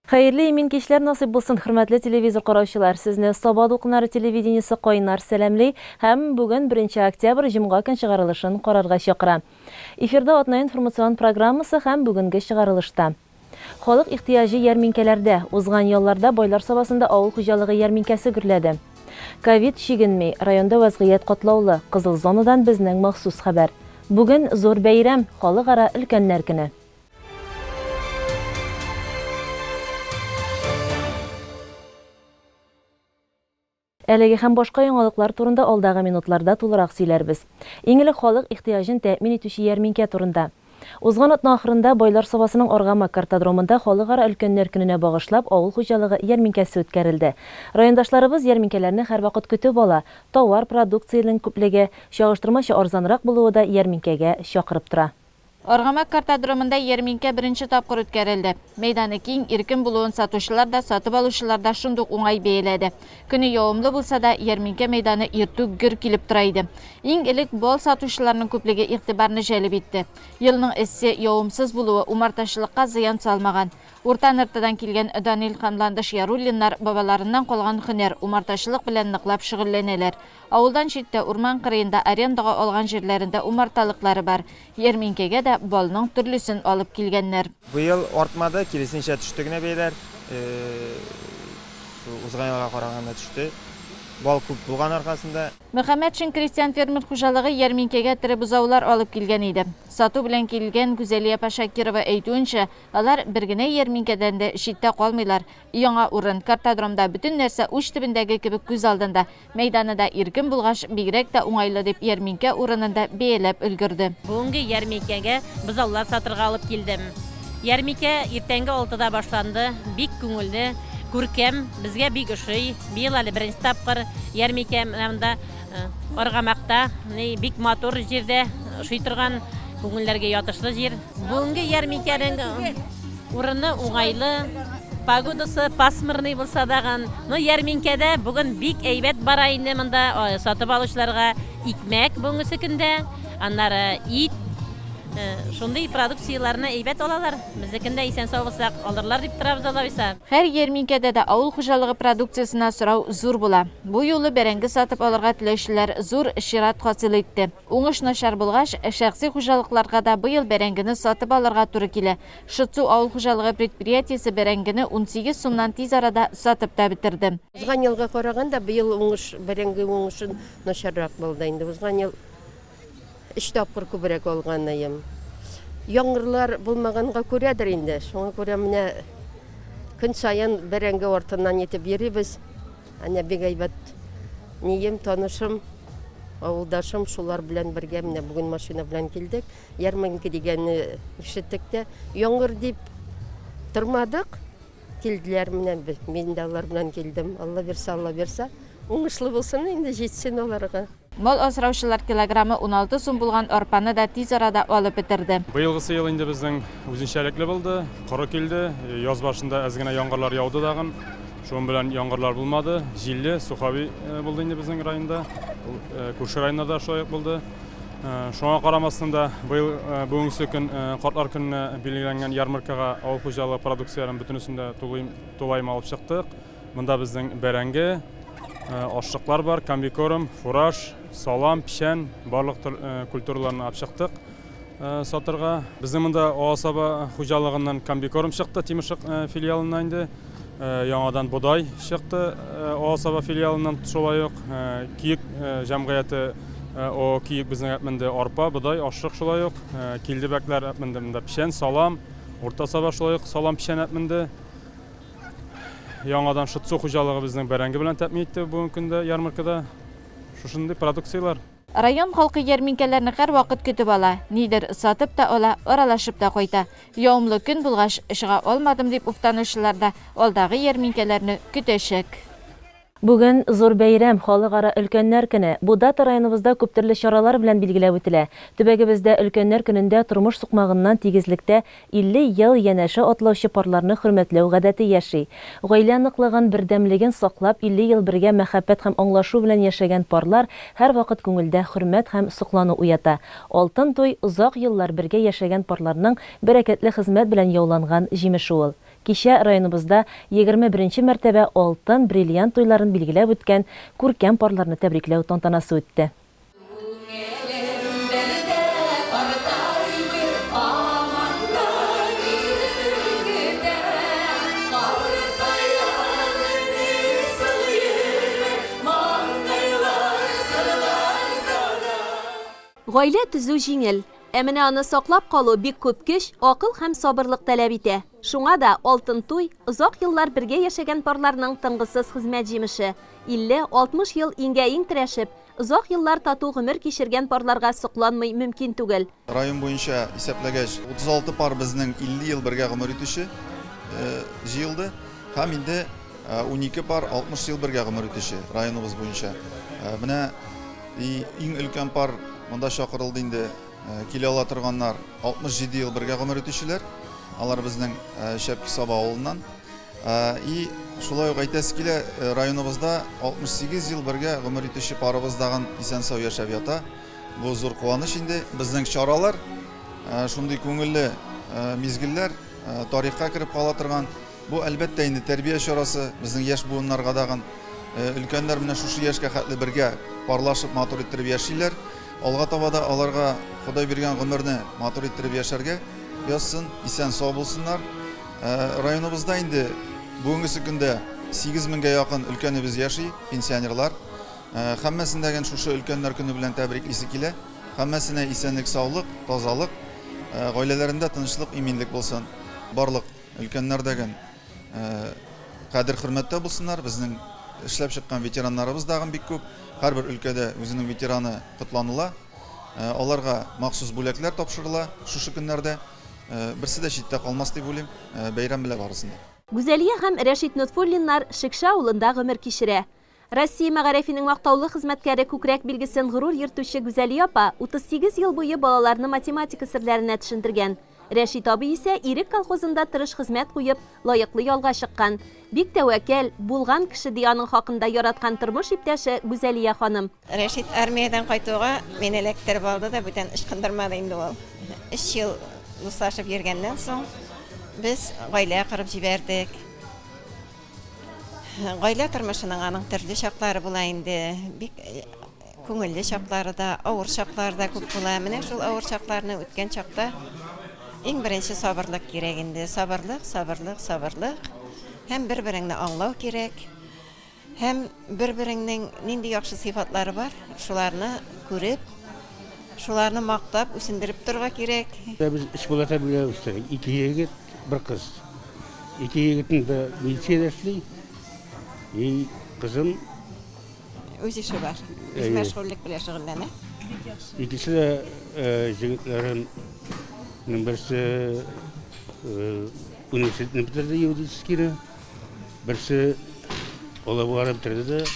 Хәерле имин кичләр насыйп булсын, хөрмәтле телевизор караучылар. Сезне Саба дулкыннары телевидениесе кайнар сәламли һәм бүген 1 октябрь җомга көн чыгарылышын карарга чакыра. Эфирда атна информацион программасы һәм бүгенге чыгарылышта. Халык ихтыяҗы ярминкәләрдә. Узган ялларда Байлар Сабасында авыл хуҗалыгы ярминкәсе гөрләде. Ковид чигенми, районда вәзгыять катлаулы, кызыл зонадан безнең махсус хәбәр. Бүген зур бәйрәм, Халыкара өлкәннәр көне. Әлеге һәм башка яңалыклар турында алдагы минутларда тулырак сөйләрбез. Иң элек халык ихтыяҗын тәэмин итүче ярминкә турында. Узган атна ахырында Байлар Сабасының Аргамак картодромында Халыкара өлкәннәр көненә багышлап авыл хуҗалыгы ярминкәсе үткәрелде. Райондашларыбыз ярминкәләрне һәрвакыт көтеп ала. Товар, продукциянең күплеге, чагыштырмача арзанрак булуы да ярминкәгә чакырып тора. Аргамак картодромында ярминкә беренче тапкыр үткәрелде. Мәйданы киң, иркен булуын сатучылар да, сатып алучылар да шундук уңай бәяләде. Көне явымлы булса да, ярминкә мәйданы иртүк гөр килеп тора иде. Иң элек бал сатучыларның күплеге игътибарны җәлеп итте. Елның эссе, явымсыз булуы умартачылыкка зыян салмаган. Урта Ныртыдан килгән Данил һәм Ландыш Яруллиннар бабаларыннан калган һөнәр, умартачылык белән ныклап шөгыльләнәләр. Авылдан читтә, урман кырыенда арендага алган җирләрендә умарталыклары бар. Ярминкәгә дә балның төрлесен алып килгәннәр. Быел артмады, киресенчә төште генә бәяләр. Узган елга караганда төште. Бал күп булган аркасында. Мөхәммәтшин крестьян-фермер хуҗалыгы ярминкәгә тере бозаулар алып килгән иде. Сату белән килгән Гүзәлия апа Шакирова әйтүенчә, алар бер генә ярминкәдән дә читтә калмыйлар. Яңа урын, картодромда бөтен нәрсә уч төбендәге кебек күз алдында. Мәйданы да иркен булгач, бигрәк тә уңайлы, дип ярминкә урынын да бәяләп өлгерде. Бүгенге ярминкәгә бозаулар сатырга алып килдем. Ярминкә иртәнге алтыда башланды. Бик күңелле, күркәм, безгә бик ошый. Быел әле беренче тапкыр ярминкә менә монда Аргамакта, ни бик матур җирдә, ошый торган, күңелләргә ятышлы җир. Бүгенге ярминкәнең урыны уңайлы, погодасы пасмурный булса дагын, но ярминкәдә бүген бик әйбәт бара инде монда сатып алучыларга икмәк бүгенгесе көндә, аннары ит, шундый продукцияләрне әйбәт алалар. Безнекен дә исән-сау булсак, алырлар дип торабыз алайса. Һәр ярминкәдә дә авыл хуҗалыгы продукциясенә сорау зур була. Бу юлы бәрәңге сатып алырга теләүчеләр зур чират хасил итте. Уңыш начар булгач, шәхси хуҗалыкларга да быел бәрәңгене сатып алырга туры килә. Шытсу авыл хуҗалыгы предприятиесе бәрәңгене 18 сумнан тиз арада сатып та бетерде. Узган елга караганда быел уңыш, бәрәңге уңышы начаррак булды инде. Узган ел өч тапкыр күбрәк алган идем. Яңгырлар булмаганга күрәдер инде. Шуңа күрә менә көн саен бәрәңге артыннан итеп йөрибез. Әнә бик әйбәт нием, танышым, авылдашым, шулар белән бергә менә бүген машина белән килдек. Ярминкә дигәнне ишеттек тә, яңгыр дип тормадык. Килделәр менә без, мин дә алар белән килдем. Алла бирсә, Алла бирсә, уңышлы булсын инде, җитсен аларга. Мал асраучылар килограммы 16 сум булган арпаны да тиз арада алып бетерде. Быелгысы ел инде безнең үзенчәлекле булды. Коры килде. Яз башында әз генә яңгырлар яуды тагын. Шуның белән яңгырлар булмады. Җилле, суховый булды инде безнең районда. Күрше районнарда шулай ук булды. Шуңа карамастан да быел бүгенге көн Картлар көненә билгеләнгән ярмаркага авыл хуҗалыгы продукцияләрен бөтенесен дә тулаем алып чыктык. Монда безнең бәрәңге, ашлыклар бар, комбикорм, фураж, салам, печән, барлык төр культураларны алып чыктык сатырга. Безнең монда Оасаба хуҗалыгыннан комбикорм чыкты, Тимершык филиалыннан инде. Яңадан бодай чыкты Оасаба филиалыннан шулай ук. Киек җәмгыяте О Киек безнең әпменде арпа, бодай, ашлык шулай ук. Килдебәкләр әпменде монда печән, салам. Урта Саба шулай ук салам, печән әпменде. Яңадан Шытсу хуҗалыгы безнең бәрәңге белән тәэмин итте бүгенге көндә ярмаркада. Шушындый продукцияләр. Район халкы ярминкәләрне һәрвакыт көтеп ала. Нидер сатып та ала, аралашып та кайта. Явымлы көн булгач, чыга алмадым дип уфтанучылар да алдагы ярминкәләрне көтәчәк. Бүген зур бәйрәм, Халыкара өлкәннәр көне. Бу дата районыбызда күптөрле чаралар белән билгеләп үтелә. Төбәгебездә Өлкәннәр көнендә тормыш сукмагыннан тигезлектә 50 ел янәшә атлаучы парларны хөрмәтләү гадәте яши. Гаилә ныклыгын, бердәмлеген саклап 50 ел бергә мәхәббәт һәм аңлашу белән яшәгән парлар һәрвакыт күңелдә хөрмәт һәм соклану уята. Алтын туй, озак еллар бергә яшәгән парларның бәрәкәтле хезмәт белән яуланган җимеше ул. Кичә районыбызда 21 нче мәртәбә алтын, бриллиант туйларын билгеләп үткән күркәм парларны тәбрикләү тантанасы үтте. Күңелем бер дә картаймый, һаман да ирек көтә. Картая мени соң йөрәк, маңгайлар сырланса да. Гаилә төзү җиңел, ә менә аны саклап калу бик күп көч, акыл һәм сабырлык таләп итә. Шуңа да алтын туй, озак еллар бергә яшәгән парларның тынгысыз хезмәт җимеше. 50, 60 ел иңгә-иң терәшеп, озак еллар тату гомер кичергән парларга сокланмый мөмкин түгел. Район буенча исәпләгәч, 36 пар безнең 50 ел бергә гомер итүче җыелды һәм инде 12 пар 60 ел бергә гомер итүче районыбыз буенча. Менә иң өлкән пар монда чакырылды инде, килә ала торганнар 67 ел бергә гомер итүчеләр. Алар безнең Шәпки Саба авылыннан. И шулай ук әйтәсе килә, районыбызда 68 ел бергә гомер итүче парыбыз тагын исән-сау яшәп ята. Бу зур куаныч инде. Безнең чаралар, шундый күңелле мизгелләр, тарихка кереп кала торган. Бу, әлбәттә инде, тәрбия чарасы, безнең яшь буыннарга тагын. Өлкәннәр менә шушы яшькә хәтле бергә парлашып, матур иттереп яшиләр. Алга таба да аларга Ходай биргән гомерне матур иттереп яшәргә язсын, исән-сау булсыннар. Районыбызда инде бүгенгесе көндә 8 меңгә якын өлкәнебез яши, пенсионерлар. Һәммәсен дә шушы өлкәннәр көне белән тәбриклисе килә. Һәммәсенә исәнлек-саулык, тазалык, гаиләләрендә тынычлык, иминлек булсын. Барлык өлкәннәр дә кадер-хөрмәттә булсыннар. Безнең эшләп чыккан ветераннарыбыз дагын бик күп. Һәрбер өлкәдә үзенең ветераны котланыла. Аларга махсус бүләкләр тапшырыла шушы көннәрдә. Берсе дә читтә калмас дип уйлыйм. Бәйрәм белә барысын да. Гүзәлия һәм Рәшит Нотфуллиннар Шекше авылында гомер кичерә. Россия мәгарифенең мактаулы хезмәткәре күкрәк билгесен горур йөртүче Гүзәлия апа 38 ел буе балаларны математика серләренә төшендергән. Рәшит абый исә Ирек колхозында тырыш хезмәт куеп, лаеклы ялга чыккан. Бик тәвәккәл, булган кеше, ди аның хакында яраткан тормыш иптәше Гүзәлия ханым. Рәшит армиядән кайтуга мине эләктереп алды да бүтән ычкындырмады инде ул. Өч ел дуслашып йөргәннән соң без гаилә корып җибәрдек. Гаилә тормышының аның төрле чаклары була инде. Бик э, күңелле чаклары да, авыр чаклары да күп була. Менә шул авыр чакларны үткән чакта иң беренче сабырлык кирәк инде. Сабырлык, сабырлык, сабырлык. Һәм бер-береңне аңлау кирәк. Һәм бер-береңнең нинди яхшы сыйфатлары бар, шуларны күреп, шуларны мактап, үсендереп торырга кирәк. Без өч бала тәрбияләп үстердек. Ике егет, бер кыз. Ике егетем дә милициядә эшли. И кызым Үз эше бар. Үзмәшгульлек белән шөгыльләнә. Икесе дә егетләремнең берсе университетны бетерде, юридическийны. Берсе Алабуганы бетерде дә,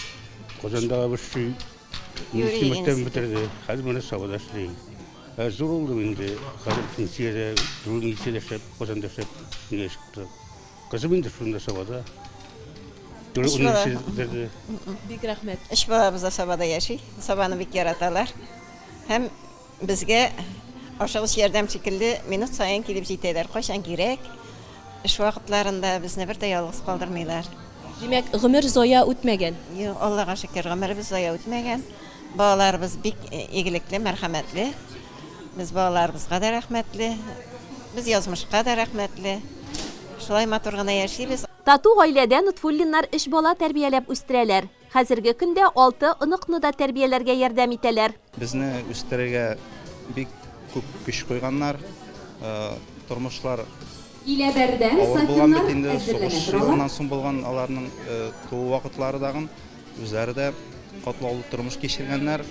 Казандагы высший медицина мәктәбен бетерде. Хәзер менә Сабада эшли. Ә зур булды инде. Хәзер пенсиядә, зур милициядә эшләп, Казанда эшләп нигә чыкты. Кызым инде шунда Сабада. Өч бала. Университет бетерде. Бик рәхмәт. Өч балабыз да Сабада яши. Сабаны бик яраталар. Һәм Безгә ашыгыч ярдәм шикелле минут саен килеп җитәләр. Кайчан кирәк, эш вакытларында безне бер дә ялгыз калдырмыйлар. Димәк, гомер зая үтмәгән? Юк, Аллага шөкер, гомеребез зая үтмәгән. Балаларыбыз бик игелекле, мәрхәмәтле. Без балаларыбызга да рәхмәтле. Без язмышка да рәхмәтле. Шулай матур гына яшибез. Тату гаиләдә Нотфуллиннар өч бала тәрбияләп үстерәләр. Хәзерге көндә алты оныкны да тәрбияләргә ярдәм итәләр. Безне үстерергә бик күп көч куйганнар. Тормышлар авыр булган бит инде, сугыш елыннан соң булган аларның туу вакытлары дагын. Үзләре дә катлаулы тормыш кичергәннәр.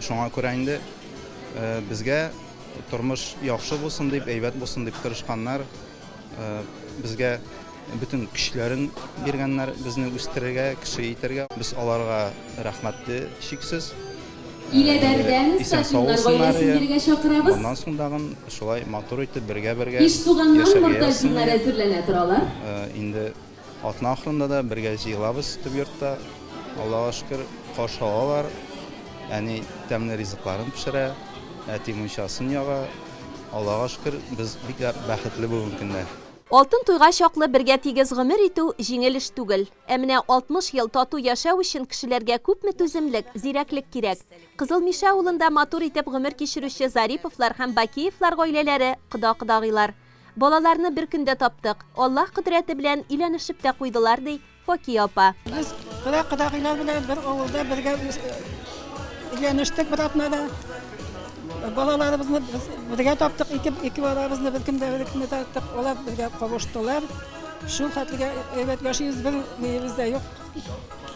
Шуңа күрә инде безгә тормыш яхшы булсын дип, әйбәт булсын дип тырышканнар. Безгә бөтен көчләрен биргәннәр безне үстерергә, кеше итәргә. Без аларга рәхмәтле чиксез. Иләбәрдән Исән-сау Сафиннар булсыннар гаиләсен иде. бирегә чакырабыз. Моннан соң тагын шулай матур итеп бергә-бергә Иштуганнан яшәргә язсын Мортазиннар иде. әзерләнә торалар. Инде атна ахырында да бергә җыелабыз төп йортта. Аллага шөкер, каршы алалар. Әни тәмле ризыкларын пешерә, әти мунчасын яга. Аллага шөкер, без бик бәхетле бүгенге көндә. Алтын туйга чаклы бергә тигез гомер итү җиңел эш түгел. Ә менә 60 ел тату яшәү өчен кешеләргә күпме түземлек, зирәклек кирәк. Кызыл Мишә авылында матур итеп гомер кичерүче Зариповлар һәм Бакиевлар гаиләләре кода-кодагыйлар. Балаларны бер көндә таптык, Аллаһ кодрәте белән өйләнешеп тә куйдылар, ди Факия апа. Без кода-кодагыйлар белән бер авылда бергә өйләнештек бер атнада. Балаларыбызны без бергә таптык, ике, ике балабызны бер көндә бер көндә таптык. Алар бергә кавыштылар. Шул хәтлегә әйбәт яшибез, бер ниебез дә юк.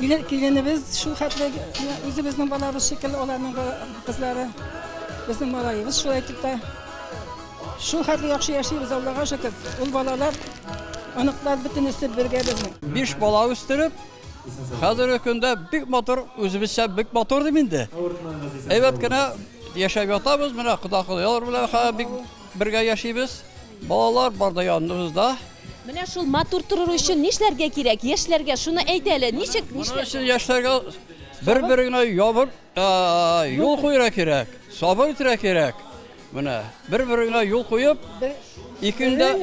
Килен, киленебез шул хәтле үзебезнең балабыз шикелле, аларның кызлары. Безнең малаебыз шулай итеп тә. Шул хәтле яхшы яшибез, Аллага шөкер. Ул балалар, оныклар бөтенесе бергә безнең. Биш бала үстереп, хәзерге көндә бик матур, үзебезчә бик матур дим инде. Әйбәт кенә яшәп ятабыз, менә кода-кодалар белән хәзер бик бергә яшибез. Балалар бар да яныбызда. Менә шул матур торыр өчен нишләргә кирәк? Яшьләргә шуны әйт әле, ничек, нишләргә? Моның өчен яшьләргә бер-береңә ябып юл куярга кирәк, сабыр итәргә кирәк. Менә бер-береңә юл куеп, икеңдә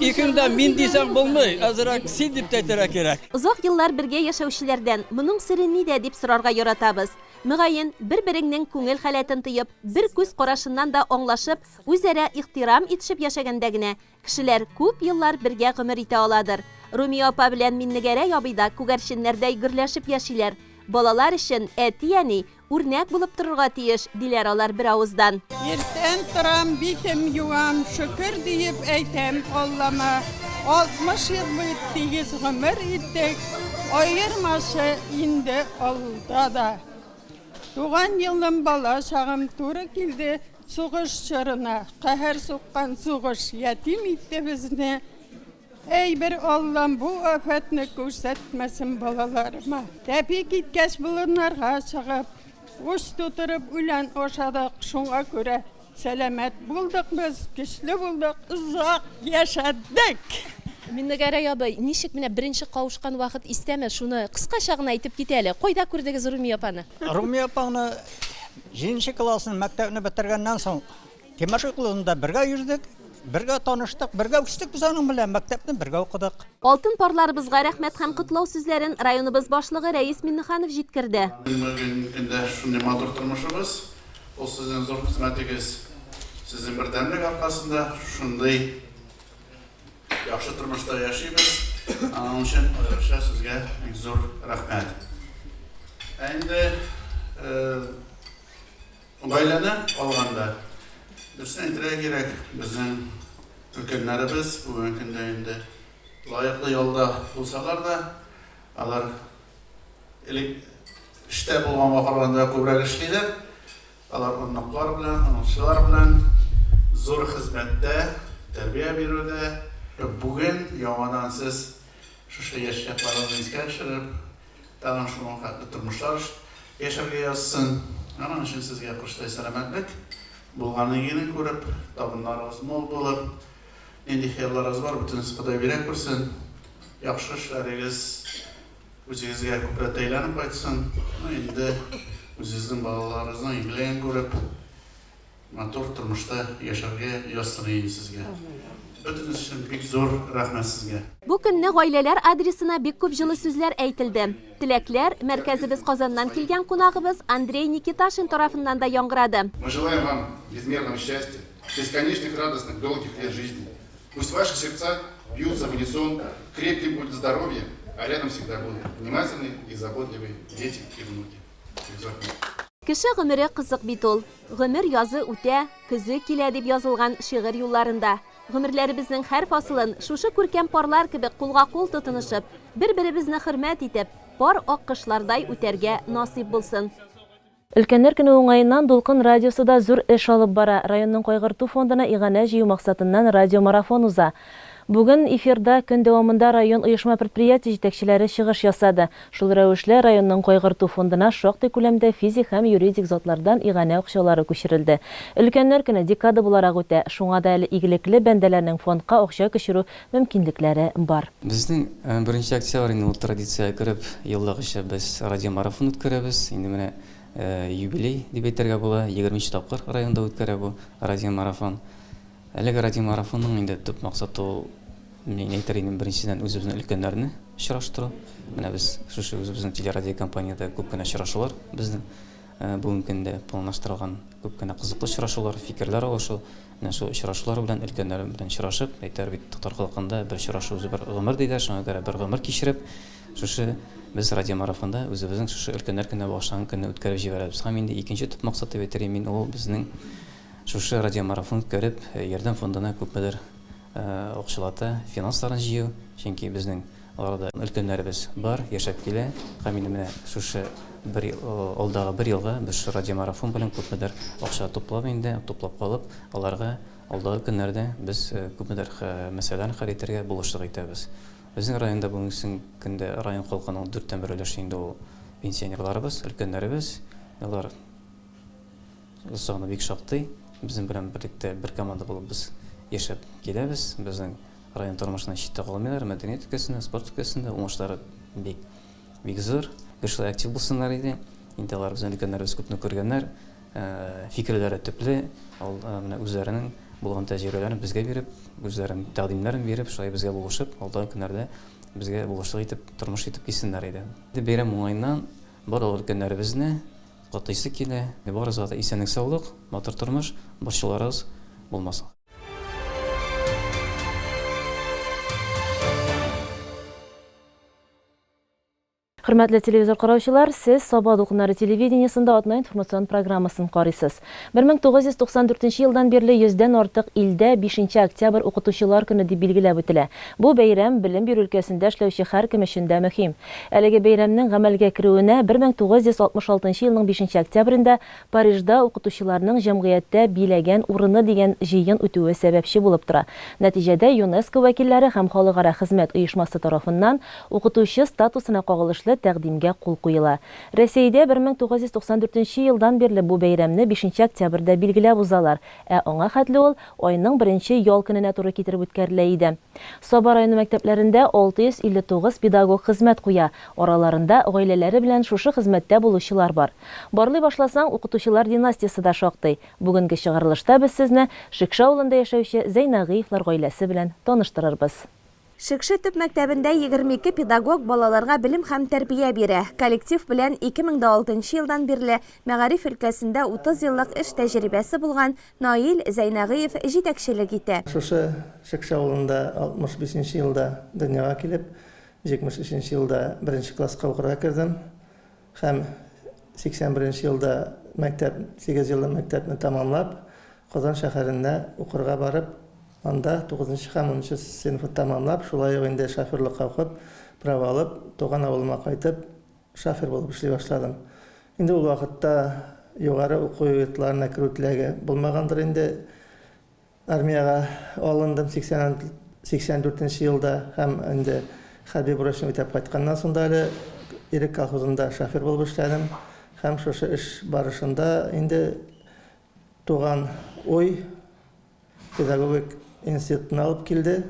Икеңдә мин дисәң булмый, әзрәк син дип тә әйтергә кирәк. Озак еллар бергә яшәүчеләрдән моның сере нидә дип сорарга яратабыз. Мөгаен, бер-береңнең күңел халәтен тоеп, бер күз карашыннан да аңлашып, үзара ихтирам итешеп яшәгәндә генә Кешеләр күп еллар бергә гомер итә аладыр. Румия апа белән Миннегәрәй абый да күгәрченнәрдәй гөрләшеп яшиләр. Балалар өчен әти-әни үрнәк булып торырга тиеш, диләр алар беравыздан. Иртән торам, битем юам, шөкер диеп әйтәм Аллама, 60 ел буе тигез гомер иттек, аермасы инде алда да. Туган елым, бала чагым туры килде сугыш чорына, каһәр суккан сугыш ятим итте безне. Әй, бер Аллам бу афәтне күрсәтмәсен балаларыма. Тәпи киткәч болыннарга чыгып, уч тутырып үлән ашадык, шуңа күрә Сәламәт булдык без, көчле булдык, озак яшәдек! Миннегәрәй абый, ничек менә беренче кавышкан вакыт истәме? Шуны кыскача гына әйтеп кит әле. Кайда күрдегез Румия апаны? Румия апаны җиденче классны мәктәпне бетергәннән соң Тимершык клубында бергә йөрдек, бергә таныштык, бергә үстек без аның белән, мәктәпне бергә укыдык. Алтын парларыбызга рәхмәт һәм котлау сүзләрен районыбыз башлыгы Рәис Миннеханов җиткерде. Бүгенге көндә шундый матур тормышыбыз. Ул сезнең зур хезмәтегез, сезнең бердәмлек аркасында шундый яхшы тормышта яшибез. Аның өчен аеруча сезгә бик зур рәхмәт. Ә инде гаиләне алганда, дөресен әйтергә кирәк, безнең өлкәннәребез бүгенге көндә инде лаеклы ялда булсалар да, алар Элек эштә булганга караганда күбрәк эшлиләр. Алар оныклар белән, оныкчалар белән зур хезмәттә, тәрбия бирүдә. Бүген яңадан сез шушы яшь чакларыгызны искә төшереп, тагын шуңа хәтле тормышлар яшәргә язсын. Аның өчен сезгә коштай сәламәтлек, булган игене күреп, табыннарыгыз мул булып, нинди хыялларыгыз бар, бөтенесе Ходай бирә күрсен. Яхшы эшләрегез Үзегезгә күпләтә әйләнеп кайтсын. Ну, инде үзегезнең балаларыгызның игелеген күреп, матур тормышта яшәргә язсын иде сезгә. Бөтенесе өчен бик зур рәхмәт сезгә. Бу көнне гаиләләр адресына бик күп җылы сүзләр әйтелде. Теләкләр мәркәзебез Казаннан килгән кунагыбыз Андрей Никиташин тарафыннан да яңгырады. Мы желаем вам безмерного счастья, бесконечных радостных долгих лет жизни. Пусть ваши сердца бьются в унисон, крепким будет здоровье, а рядом всегда будут внимательные и заботливые дети и внуки. Кеше гомере кызык бит ул. Гомер язы үтә, көзе килә дип язылган шигырь юлларында. Гомерләребезнең һәр фасылын шушы күркәм парлар кебек кулга-кул тотынышып, бер-беребезне хөрмәт итеп, пар аккошлардай үтәргә насыйп булсын. Өлкәннәр көне уңаеннан Дулкын радиосы да зур эш алып бара. Районның Кайгырту фондына иганә җыю максатыннан радиомарафон уза. Бүген эфирда көн дәвамында район оешма-предприятие җитәкчеләре чыгыш ясады. Шул рәвешле районның Кайгырту фондына шактый күләмдә физик һәм юридик затлардан иганә акчалары күчерелде. Өлкәннәр көне декада буларак үтә, шуңа да әле игелекле бәндәләрнең фондка акча күчерү мөмкинлекләре бар. Безнең беренче октябрь инде ул традициягә кереп, елдагыча без радиомарафон үткәрәбез. Инде менә юбилей дип әйтергә була, егерменче тапкыр районда үткәрә бу радиомарафон. Әлеге радиомарафонның инде төп максаты ул, мин әйтер идем, беренчедән, үзебезнең өлкәннәрне очраштыру. Менә без шушы үзебезнең телерадиокомпаниядә күп кенә очрашулар безнең бүгенге көндә планлаштырылган күп кенә кызыклы очрашулар, фикерләр алышу. Менә шул очрашулар белән, өлкәннәр белән очрашып, әйтәләр бит, татар халкында бер очрашу үзе бер гомер диләр, шуңа күрә бер гомер кичереп, шушы без радиомарафонда үзебезнең шушы өлкәннәр көненә багышланган көнне үткәреп җибәрәбез. Һәм инде икенче төп максат дип әйтер идем мин, ул безнең шушы радиомарафон үткәреп, Ярдәм фондына күпмедер акчалата финансларын җыю, чөнки безнең арада өлкәннәребез бар, яшәп килә. Һәм инде менә шушы бер алдагы бер елга без шушы радиомарафон белән күпмедер акча туплап инде, туплап калып, аларга алдагы көннәрдә без күпмедер мәсьәләләрен хәл итәргә булышлык итәбез. Безнең районда бүгенге көндә район халкының дүрттән бер өлеше инде ул пенсионерларыбыз, өлкәннәребез. Алар саны бик шактый. Безнең белән берлектә бер команда булып без яшәп киләбез. Безнең район тормышыннан читтә калмыйлар, мәдәният өлкәсендә, спорт өлкәсендә уңышлары бик бик зур. Гел шулай актив булсыннар иде. Инде алар безнең өлкәннәребез күпне күргәннәр, фикерләре төпле, ал менә үзләренең булган тәҗрибәләрен безгә биреп, үзләренең тәкъдимнәрен биреп, шулай безгә булышып, алдагы көннәрдә безгә булышлык итеп, тормыш итеп килсеннәр иде. Бәйрәм уңаеннан барлык өлкәннәребезне котлыйсы килә. Барыгызга да исәнлек-саулык, матур тормыш, борчуларыгыз булмасын. Хөрмәтле телевизор караучылар, сез Саба дулкыннары телевидениесендә атна информацион программасын карыйсыз. 1994 елдан бирле йөздән артык илдә 5 нче октябрь укытучылар көне дип билгеләп үтелә. Бу бәйрәм белем бирү өлкәсендә эшләүче һәркем өчен дә мөһим. Әлеге бәйрәмнең гамәлгә керүенә 1966 елның 5 нче октябрендә Парижда укытучыларның җәмгыятьтә биләгән урыны дигән җыен үтүе сәбәпче булып тора. Нәтиҗәдә ЮНЕСКО вәкилләре һәм Халыкара хезмәт оешмасы тарафыннан укытучы статусына кагылышлы тәкъдимгә кул куела. Рәсәйдә 1994 нче елдан бирле бу бәйрәмне бишенче октябрьдә билгеләп узалар, ә аңа хәтле ул айның беренче ял көненә туры китереп үткәрелә иде. Саба районы мәктәпләрендә 659 педагог хезмәт куя, араларында гаиләләре белән шушы хезмәттә булучылар бар. Барлый башласаң, укытучылар династиясе дә шактый. Бүгенге чыгарылышта без сезне Шекше авылында яшәүче Зәйнагыевлар гаиләсе белән таныштырырбыз. Шекше төп мәктәбендә 22 педагог балаларга белем һәм тәрбия бирә. Коллектив белән 2006 нчы елдан бирле мәгариф өлкәсендә 30 еллык эш тәҗрибәсе булган Наил Зәйнәгыев җитәкчелек итә. Шушы Шекше авылында 65 нче елда дөньяга килеп, 73 нче елда беренче класска укырга кердем һәм 81 нче елда мәктәп, сигезьеллык мәктәпне тәмамлап, Казан шәһәренә укырга барып, анда тугызынчы һәм унынчы сыйныфны тәмамлап, шулай ук инде шоферлыкка укып, права алып, туган авылыма кайтып, шофер булып эшли башладым. Инде ул вакытта югары уку йортларына керү теләге булмагандыр инде. Армиягә алындым 84 нче елда һәм инде хәрби бурычны үтәп кайтканнан соң да әле Ирек колхозында шофер булып эшләдем. Һәм шушы эш барышында инде туган уй педагогик институтына алып килде.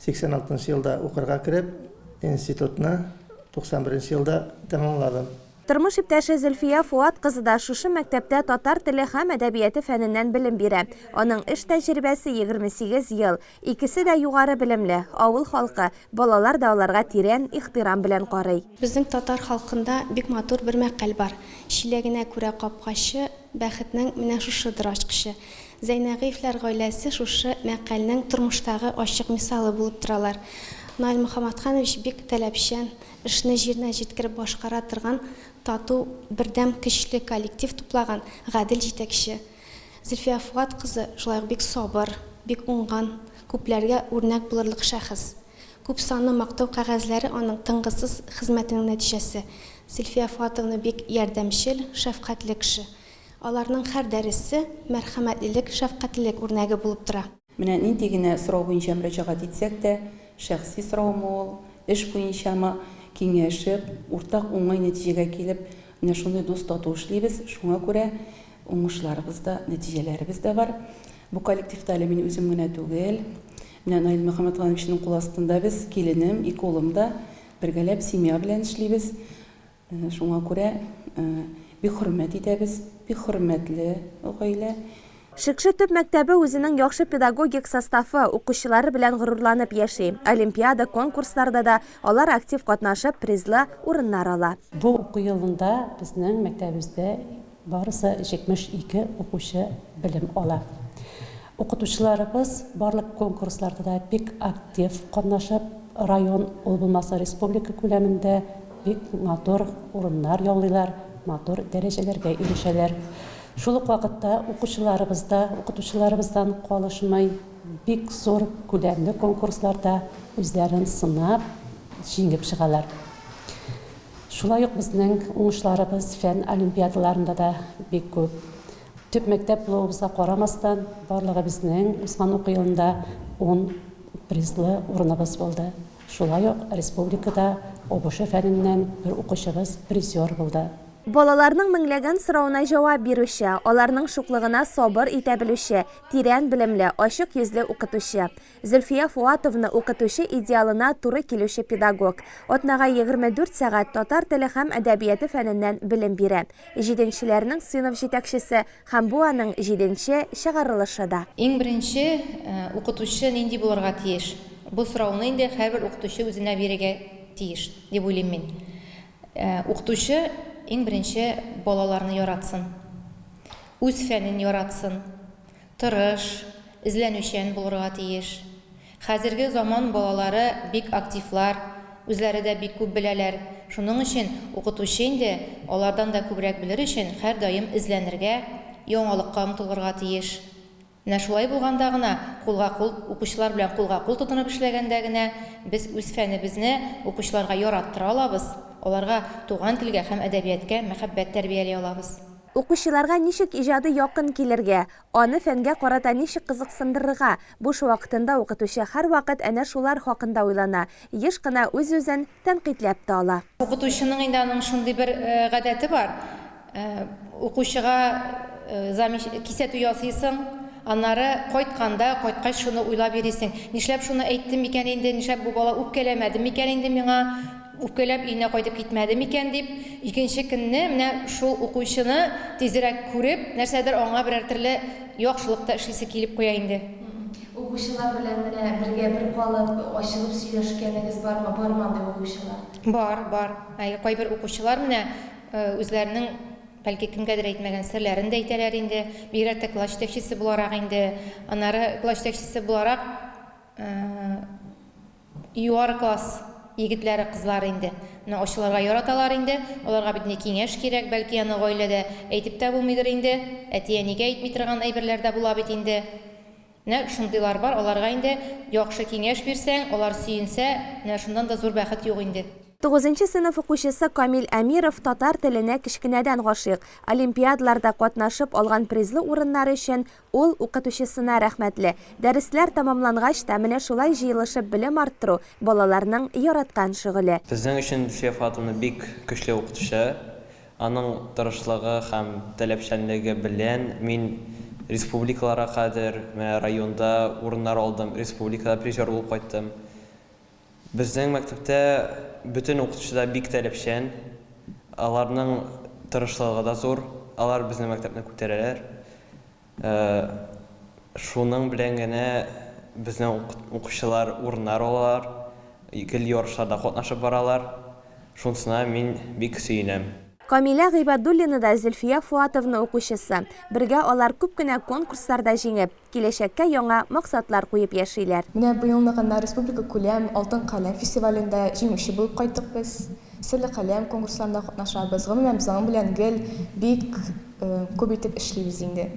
86 нчы елда укырга кереп, институтны 91 нче елда тәмамладым. Тормыш иптәше Зөлфия Фоат кызы да шушы мәктәптә татар теле һәм әдәбияты фәненнән белем бирә. Аның эш тәҗрибәсе 28 ел. Икесе дә югары белемле, авыл халкы, балалар да аларга тирән ихтирам белән карый. Безнең татар халкында бик матур бер мәкаль бар, Чиләгенә күрә капкачы, Бәхетнең менә шушыдыр ачкычы. Зәйнәгыевләр гаиләсе шушы мәкальнең тормыштагы ачык мисалы булып торалар. Наил Мөхәммәтханович бик таләпчән, эшне җиренә җиткереп башкара торган, тату, бердәм, көчле коллектив туплаган гадел җитәкче. Зөлфия Фуат кызы шулай ук бик сабыр, бик уңган, күпләргә үрнәк булырлык шәхес. Күпсанлы мактау кәгазьләре аның тынгысыз хезмәтенең нәтиҗәсе. Зөлфия Фоатовна бик ярдәмчел, шәфкатьле кеше. Аларның һәр дәресе мәрхәмәтлелек, шәфкатьлелек үрнәге булып тора. Менә нинди генә сорау буенча мөрәҗәгать итсәк тә, шәхси сораумы ул, эш буенчамы, киңәшеп, уртак уңай нәтиҗәгә килеп, менә шундый дус-тату эшлибез. Шуңа күрә уңышларыбыз да, нәтиҗәләребез дә бар. Бу коллективта әле мин үзем генә түгел. Менә Наил Мөхәммәтгановичның кул астында без, киленем, ике улым да бергәләп семья белән эшлибез. Шуңа күрә Бик хөрмәт итәбез, бик хөрмәтле гаилә. Шекше төп мәктәбе үзенең яхшы педагогик составы, укучылары белән горурланып яши. Олимпиада, конкурсларда да алар актив катнашып, призлы урыннар ала. Бу уку елында безнең мәктәбебездә барысы 72 укучы белем ала. Укытучыларыбыз барлык конкурсларда да бик актив катнашып, район, ул булмаса республика күләмендә бик матур урыннар яулыйлар, матур дәрәҗәләргә ирешәләр. Шул ук вакытта укучыларыбыз да укытучыларыбыздан калышмый, бик зур күләмле конкурсларда үзләрен сынап, җиңеп чыгалар. Шулай ук безнең уңышларыбыз фән олимпиадаларында да бик күп. Төп мәктәп булуыбызга карамастан, барлыгы безнең узган уку елында ун призлы урыныбыз булды. Шулай ук республикада ОБШ фәненнән бер укучыбыз призер булды. Балаларның меңләгән соравына җавап бирүче, аларның шуклыгына сабыр итә белүче, тирән белемле, ачык йөзле укытучы. Зөлфия Фоатовна укытучы идеалына туры килүче педагог. Атнага 24 сәгать татар теле һәм әдәбияты фәненнән белем бирә. Җиденчеләрнең сыйныф җитәкчесе һәм бу аның җиденче чыгарылышы да. Иң беренче, укытучы нинди булырга тиеш? Бу сорауны инде һәрбер укытучы үзенә бирергә тиеш, дип уйлыйм мин. Укытучы иң беренче балаларны яратсын, үз фәнен яратсын, тырыш, эзләнүчән булырга тиеш. Хәзерге заман балалары бик активлар, үзләре дә бик күп беләләр. Шуның өчен укытучы инде алардан да күбрәк белер өчен һәрдаим эзләнергә, яңалыкка омтылырга тиеш. Менә шулай булганда гына, кулга-кул, укучылар белән кулга-кул тотынып эшләгәндә генә без үз фәнебезне укучыларга яраттыра алабыз, аларга туган телгә һәм әдәбияткә мәхәббәт тәрбияли алабыз. Укучыларга ничек иҗади якын килергә, аны фәнгә карата ничек кызыксындырырга, буш вакытында укытучы һәрвакыт әнә шулар хакында уйлана, еш кына үз-үзен тәнкыйтьләп тә ала. Укытучының инде аның шундый бер гадәте бар, Укучыга замеч кисәтү ясыйсың, аннары кайтканда, кайткач шуны уйлап йөрисең. Нишләп шуны әйттем микән инде, нишләп бу бала үпкәләмәде микән инде миңа, үпкәләп өенә кайтып китмәде микән дип, икенче көнне менә шул укучыны тизрәк күреп, нәрсәдер аңа берәр төрле яхшылык та эшлисе килеп куя инде. Укучылар белән менә бергә бер калып, ачылып сөйләшкәнегез бармы? Бармы андый укучылар? Бар, бар. Әйе, кайбер укучылар менә Үзләренең, бәлки, кемгәдер әйтмәгән серләрен дә әйтәләр инде. Бигрәк тә класс җитәкчесе буларак инде. Аннары класс җитәкчесе буларак югары класс егетләре, кызлары инде. Менә ачылырга яраталар инде. Аларга бит инде киңәш кирәк, бәлки аны гаиләдә әйтеп тә булмыйдыр инде. Әти-әнигә әйтми торган әйберләр дә була бит инде. Менә шундыйлар бар, аларга инде яхшы киңәш бирсәң, алар сөенсә, менә шуннан да зур бәхет юк инде. Тугызынчы сыйныф укучысы Камил Әмиров татар теленә кечкенәдән гашыйк. Олимпиадаларда катнашып алган призлы урыннары өчен ул укытучысына рәхмәтле. Дәресләр тәмамлангач та менә шулай җыелышып белем арттыру, балаларның яраткан шөгыле. Безнең өчен Зөлфия Фоатовна бик көчле укытучы. Аның тырышлыгы һәм таләпчәнлеге белән мин республикаларга кадәр, менә районда урыннар алдым, республикада призер булып кайттым. Безнең мәктәптә бөтен укытучы да бик таләпчән, аларның тырышлыгы да зур, алар безнең мәктәпне күтәрәләр. Шуның белән генә безнең укучылар урыннар алалар, гел ярышларда катнашып баралар. Шунысына мин бик сөенәм. Камилә Гыйбадуллина да Зөлфия Фоатовна укучысы. Бергә алар күп кенә конкурсларда җиңеп, киләчәккә яңа максатлар куеп яшиләр. Менә быелны гына республикакүләм Алтын каләм фестивалендә җиңүче булып кайттык без. Серле каләм конкурсларында катнашабыз. Гомумән, без аның белән гел бик күп итеп эшлибез инде.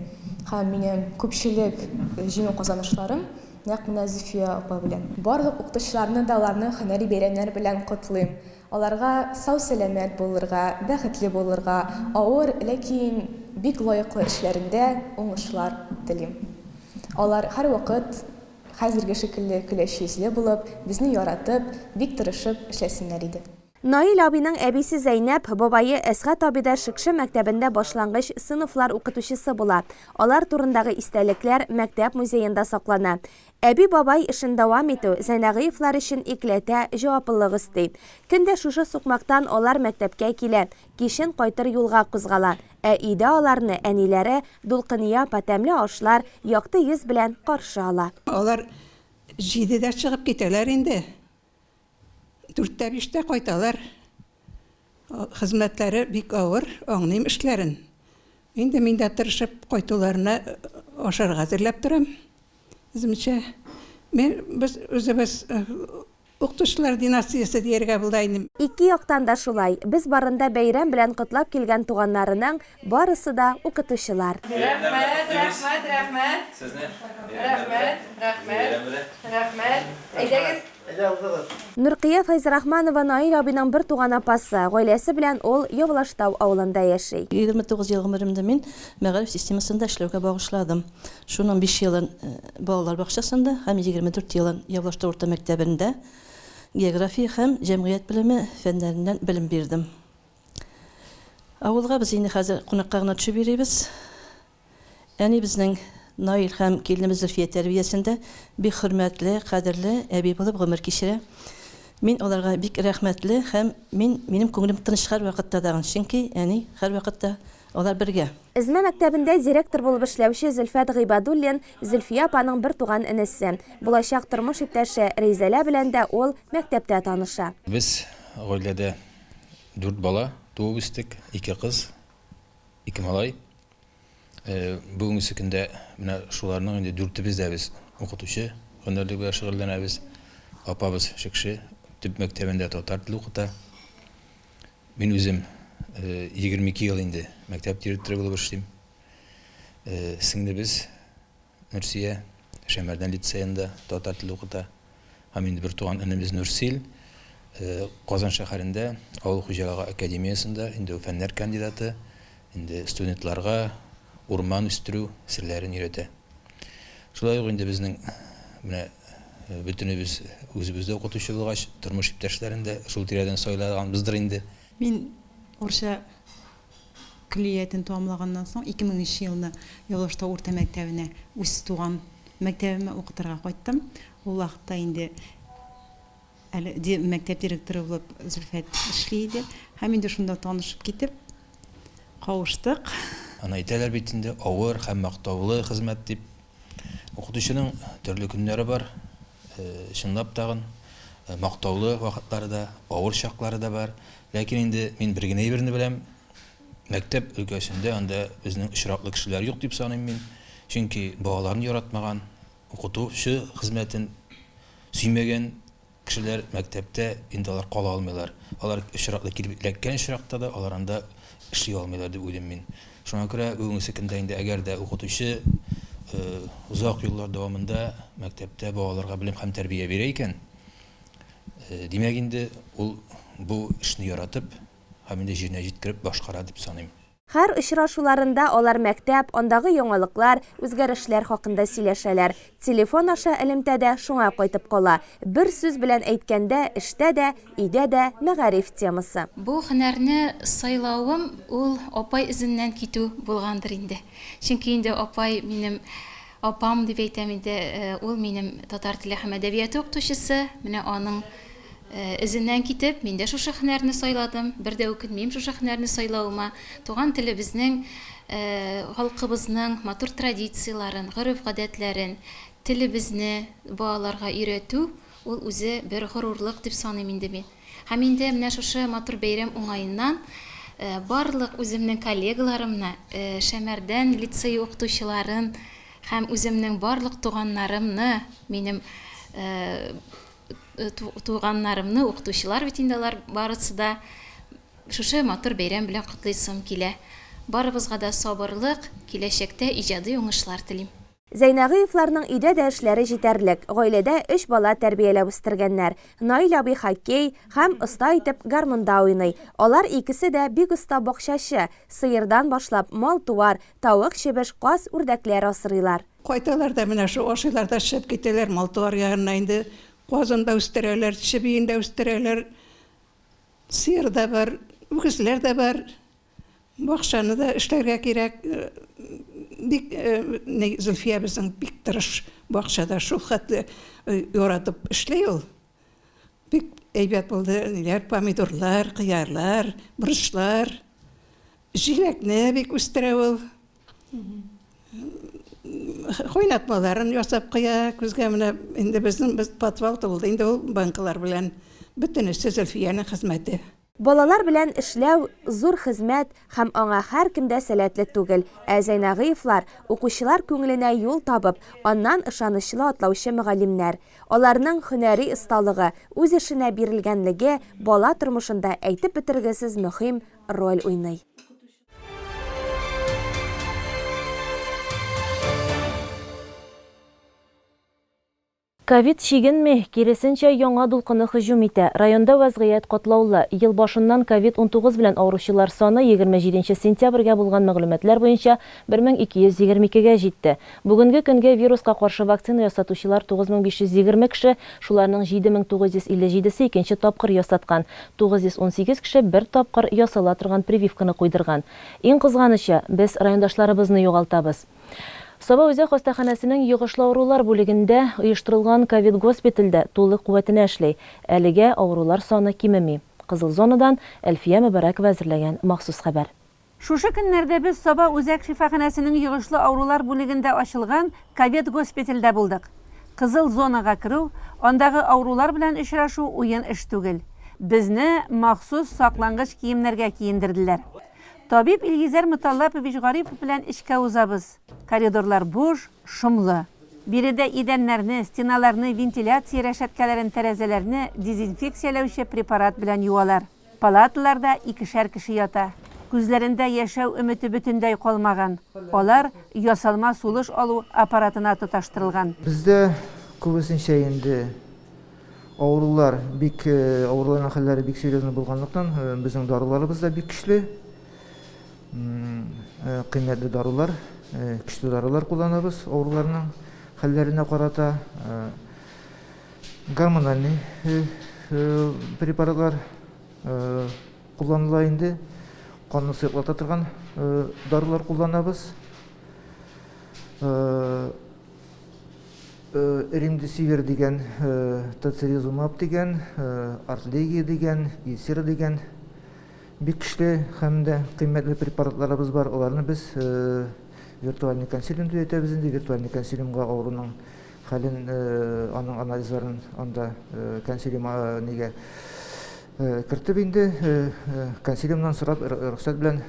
Һәм минем күпчелек җиңү казанышларым нәкъ менә Зөлфия апа белән. Барлык укытучыларны да аларның һөнәри бәйрәмнәре белән котлыйм. Аларга сау-сәламәт булырга, бәхетле булырга, авыр, ләкин бик лаеклы эшләрендә уңышлар телим. Алар һәрвакыт хәзерге шикелле көләч йөзле булып, безне яратып, бик тырышып эшләсеннәр иде. Наил абыйның әбисе Зәйнәп, бабае Әсгать абый да Шекше мәктәбендә башлангыч сыйныфлар укытучысы була. Алар турындагы истәлекләр мәктәп музеенда саклана. Әби-бабай эшен дәвам итү Зәйнәгыевлар өчен икеләтә җаваплылык өсти. Көн дә шушы сукмактан алар мәктәпкә килә, кичен кайтыр юлга кузгала. Ә өйдә аларны әниләре Дулкыния апа тәмле ашлар, якты йөз белән каршы ала. Алар җидедә чыгып китәләр инде. Дүрттә, биштә кайталар. Хезмәтләре бик авыр, аңлыйм эшләрен. Инде мин дә тырышып кайтуларына ашарга әзерләп торам. Үземчә. Мин, без үзебез укытучылар династиясе дияргә була инде. Ике яктан да шулай. Без барында бәйрәм белән котлап килгән туганнарының барысы да укытучылар. Рәхмәт, рәхмәт, рәхмәт. Сезне. Рәхмәт, рәхмәт, рәхмәт. Әйдәгез. Әйдә, узыгыз. Нуркыя Фәйзрахманова Наил абыйның бертуган апасы. Гаиләсе белән ул Явлаштау авылында яши. 29 ел гомеремне мин мәгариф системасында эшләүгә багышладым. Шуның биш елын балалар бакчасында һәм 24 елын Явлаштау урта мәктәбендә география һәм җәмгыять белеме фәннәреннән белем бирдем. Авылга без инде хәзер кунакка гына төшеп йөрибез. Әни безнең Наил һәм киленебез Зөлфия тәрбиясендә бик хөрмәтле, кадерле әби булып гомер кичерә. Мин аларга бик рәхмәтле һәм мин, минем күңелем тыныч һәрвакытта тагын, чөнки әни һәрвакытта алар бергә. Эзмә мәктәбендә директор булып эшләүче Зөлфәт Гыйбадуллин, Зөлфия апаның бертуган энесе. Булачак тормыш иптәше Рәйзәлә белән дә ул мәктәптә таныша. Без гаиләдә дүрт бала туып үстек, ике кыз, ике малай. Бүгенгесе көндә менә шуларның инде дүртебез дә без укытучы һөнәрлеге белән шөгыльләнәбез. Апабыз Шекше төп мәктәбендә татар теле укыта. Мин үзем 22 ел инде мәктәп директоры булып эшлим. Сеңлебез Нурсия Шәмәрдән лицеенда татар теле укыта. Һәм инде бертуган энебез Нурсил Казан шәһәрендә авыл хуҗалыгы академиясендә инде ул фәннәр кандидаты, инде студентларга урман үстерү серләрен өйрәтә. Шулай ук инде безнең менә бөтенебез үзебез дә укытучы булгач, тормыш иптәшләрен дә шул тирәдән сайлаганбыздыр инде. Мин урысча Көллиятен тәмамлаганнан соң, 2000 нче елны Явлаштау урта мәктәбенә, үз туган мәктәбемә укытырга кайттым. Ул вакытта инде әле мәктәп директоры булып Зөлфәт эшли иде. Һәм инде шунда танышып китеп, кавыштык. Аны әйтәләр бит инде, авыр һәм мактаулы хезмәт дип. Укытучының төрле көннәре бар. Чынлап тагын, мактаулы вакытлары да, авыр чаклары да бар. Ләкин инде мин бер генә әйберне беләм, мәктәп өлкәсендә анда безнең очраклы кешеләр юк дип саныйм мин. Чөнки балаларны яратмаган, укытучы хезмәтен сөймәгән кешеләр мәктәптә инде алар кала алмыйлар. Алар очраклы килеп эләккән очракта да алар анда эшли алмыйлар дип уйлыйм мин. Шуңа күрә бүгенгесе көндә инде әгәр дә укытучы озак еллар дәвамында мәктәптә балаларга белем һәм тәрбия бирә икән, Димәк инде, ул бу эшне яратып һәм инде җиренә җиткереп башкара дип саныйм. Һәр очрашуларында алар мәктәп, андагы яңалыклар, үзгәрешләр хакында сөйләшәләр. Телефон аша элемтә дә шуңа кайтып кала. Бер сүз белән әйткәндә, эштә дә, өйдә дә мәгариф темасы. Бу һөнәрне сайлавым ул апай эзеннән китү булгандыр инде. Чөнки инде апай минем Апам дип әйтәм инде, ул минем татар теле һәм әдәбияты укытучысы. Менә аның эзеннән китеп, мин дә шушы һөнәрне сайладым. Бер дә үкенмим шушы һөнәрне сайлавыма. Туган телебезнең, халкыбызның матур традицияләрен, гореф-гадәтләрен, телебезне балаларга өйрәтү, ул үзе бер горурлык дип саныйм инде мин. Һәм инде менә шушы матур бәйрәм уңаеннан барлык үземнең коллегаларымны, Шәмәрдән лицее укытучыларын һәм үземнең барлык туганнарымны, минем туганнарымны, укытучылар бит инде алар барысы да, шушы матур бәйрәм белән котлыйсым килә. Барыбызга да сабырлык, киләчәктә иҗади уңышлар телим. Зәйнәгыевларның өйдә дә эшләре җитәрлек. Гаиләдә өч бала тәрбияләп үстергәннәр. Наил абый хоккей һәм оста итеп гармунда уйный. Алар икесе дә бик оста бакчачы. Сыердан башлап, мал-туар, тавык-чебеш, каз, үрдәкләр асрыйлар. Кайталар да менә шул ашыйлар да чыгып китәләр мал-туар янына инде. Казын да үстерәләр, чебиен дә үстерәләр. Сыер да бар, үгезләр дә бар. Бакчаны да эшләргә кирәк. Бик ни Зөлфия безнең бик тырыш бакчада шул хәтле яратып эшли ул. Бик әйбәт булды ниләр, помидорлар, кыярлар, борычлар. Җиләкне бик үстерә ул. Кайнатмаларын ясап куя. Күзгә менә инде безнең без подвал тулды инде ул банкалар белән. Бөтенесе Зөлфиянең хезмәте. Балалар белән эшләү, зур хезмәт һәм аңа һәркем дә сәләтле түгел. Ә Зәйнагыевлар, укучылар күңеленә юл табып, аннан ышанычлы атлаучы мөгаллимнәр. Аларның һөнәри осталыгы, үз эшенә бирелгәнлеге бала тормышында әйтеп бетергесез мөһим роль уйный. Ковид чигенми, киресенчә, яңа дулкыны һөҗүм итә. Районда вәзгыять катлаулы. Ел башыннан ковид 19 белән авыручылар саны 27 нче сентябрьгә булган мәгълүматлар буенча 1222 гә җитте. Бүгенге көнгә вируска каршы вакцина ясатучылар 9520 кеше, шуларның 7957 се икенче тапкыр ясаткан, 918 кеше бер тапкыр ясала торган прививканы куйдырган. Иң кызганычы, без райондашларыбызны югалтабыз. Саба үзәк хастаханәсенең йогышлы авырулар бүлегендә оештырылган ковид-госпиталь дә тулы куәтенә эшли. Әлегә авырулар саны кимеми. Кызыл зонадан Әлфия Мөбарәкова әзерләгән махсус хәбәр. Шушы көннәрдә без Саба үзәк шифаханәсенең йогышлы авырулар бүлегендә ачылган ковид-госпитальдә булдык. Кызыл зонага керү, андагы авырулар белән очрашу уен эш түгел. Безне махсус саклангыч киемнәргә киендерделәр. Табиб Илгизәр Моталлапович Гарипов белән эчкә узабыз. Коридорлар буш, шомлы. Биредә идәннәрне, стеналарны, вентиляция рәшәткәләрен, тәрәзәләрне дезинфекцияләүче препарат белән юалар. Палаталарда икешәр кеше ята. Күзләрендә яшәү өмете бөтенләй калмаган. Алар ясалма сулыш алу аппаратына тоташтырылган. Бездә күбесенчә инде Авырулар бик, авыруларның хәлләре бик серьезный булганлыктан, безнең даруларыбыз да бик көчле. Кыйммәтле дарулар, көчле дарулар кулланабыз авыруларның хәлләренә карата. Гормональный препаратлар кулланыла инде. Канны сыеклата торган дарулар кулланабыз. Ремдесивир дигән, Тоцилизумаб дигән, Артлегия дигән, Исира дигән бик көчле һәм дә кыйммәтле препаратларыбыз бар. Аларны без виртуальный консилиум дип әйтәбез инде. Виртуальный консилиумга авыруның хәлен, аның анализларын анда консилиум нигә кертеп инде, консилиумнан сорап, рөхсәт белән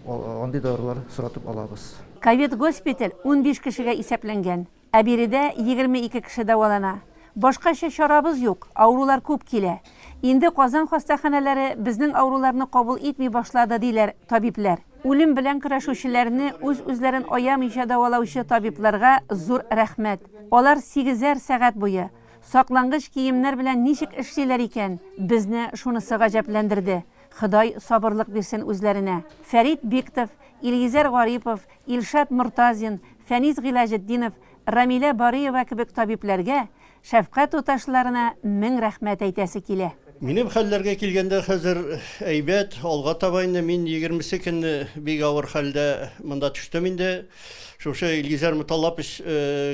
андый дарулар соратып алабыз. Ковид-госпиталь 15 кешегә исәпләнгән, ә биредә 22 кеше дәвалана. Башкача чарабыз юк, авырулар күп килә. Инде Казан хастаханәләре безнең авыруларны кабул итми башлады, диләр табибләр. Үлем белән көрәшүчеләрне үз-үзләрен аямыйча дәвалаучы табибларга зур рәхмәт. Алар сигезәр сәгать буе, саклангыч киемнәр белән ничек эшлиләр икән, безне шунысы гаҗәпләндерде. Ходай сабырлык бирсен үзләренә. Фәрит Биктов, Илгизәр Гарипов, Илшат Мортазин, Фәнис Гыйләҗетдинов, Рамилә Бариева кебек табибләргә, шәфкать туташларына мең рәхмәт әйтәсе килә. Минем хәлләргә килгәндә, хәзер әйбәт, алга таба инде мин егермесе көнне бик авыр хәлдә монда төштем инде. Шушы Илгизәр Моталлапович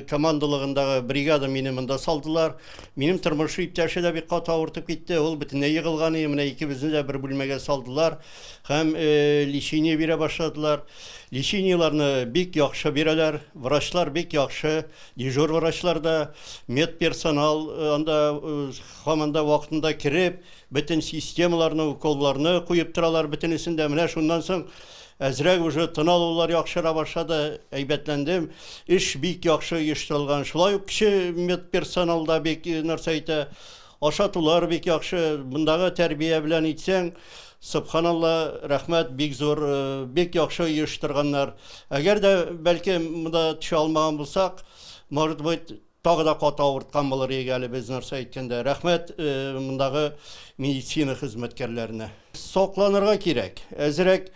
командалыгындагы бригада мине монда салдылар. Минем тормыш иптәше дә бик каты авыртып китте, ул бөтенләй егылган иде. Менә икебезне дә бер бүлмәгә салдылар. Һәм лечение бирә башладылар. Лечениеләрне бик яхшы бирәләр. Врачлар бик яхшы, дежур врачлар да, медперсонал анда һаман да вакытында кереп, бөтен системаларны, уколларны куеп торалар бөтенесен дә. Менә шуннан соң әзрәк уже тын алулар яхшыра башлады, әйбәтләндем. Эш бик яхшы оештырылган. Шулай ук кече медперсонал да бик нәрсә әйтә. Ашатулар бик яхшы, мондагы тәрбия белән итсәң, собханалла, рәхмәт, бик зур, бик яхшы оештырганнар. Әгәр дә, бәлки, монда төшә алмаган булсак, может быть, тагы да каты авырткан булыр идек әле без, нәрсә әйткәндә. Рәхмәт мондагы медицина хезмәткәрләренә. Сакланырга кирәк. Әзрәк